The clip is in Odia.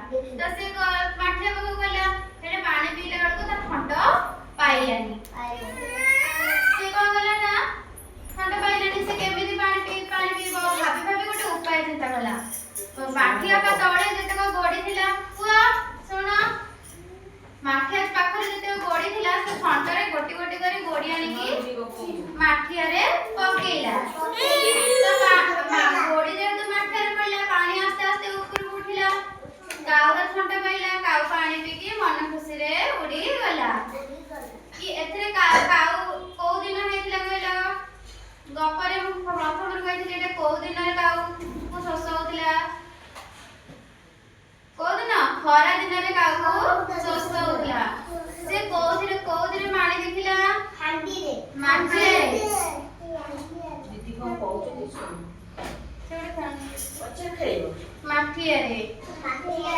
ତ ସେ ମାଠିଆ ପାଖକୁ ଗଲା। ହେଲେ ପାଣି ପିଇଲା ବେଳକୁ ତା ଥଣ୍ଟ ପାଇଲାନି। ସେ କଣ କଲା ନା, ଥଣ୍ଟ ପାଇଲାନି, ସେ କେମିତି ପାଣି ପିଇବ ଭାବି ଭାବି ଗୋଟେ ଉପାୟ ଚିନ୍ତା କଲା। ମାଠିଆ ପା ତଳେ ଯେତେକ ଗୋଡି ଥିଲା, ପୁଅ ଶୁଣ, ମାଠିଆ ପାଖରେ ଯେତେକ ଗୋଡି ଥିଲା, ସେ ଥଣ୍ଟରେ ଗୋଟି ଗୋଟି କରି ଗୋଡି ଆଣିକି ମାଠିଆରେ ପକେଇଲା। ତ ଗୋଡି ଯେହେତୁ ମାଠିଆରେ ପଡିଲା, ପାଣି ଆସ୍ତେ ଆସ୍ତେ ଉପରକୁ ଉଠିଲା। କାଉର ଥଣ୍ଟ ପାଇଲା। କାଉ ପାଣି ପିଇକି ମନ ଖୁସିରେ ଉଡିଗଲା। କି ଏଥିରେ କାଉ କୋଉ ଦିନ ହେଇଥିଲା କହିଲ? ଗପରେ ମୁଁ ପ୍ରଥମରୁ କହିଥିଲି, ଏଇଟା କୋଉ ଦିନରେ କାଉକୁ ଶୋଷ ହଉଥିଲା? କୋଉ ଦିନ? ଖରା ଦିନରେ କାଉକୁ ଶୋଷ ହଉଥିଲା। ସେ କୋଉଥିରେ ପାଣି ଦେଖିଲା? ହାଣ୍ଡିରେ। ମାଠିଆରେ। ଦିଦି କଣ କହୁଛନ୍ତି ଶୁଣ। ସେ ଗୋଟେ ପଛରେ ଖେଳିବ। ମାଠିଆରେ। ମାଠିଆରେ।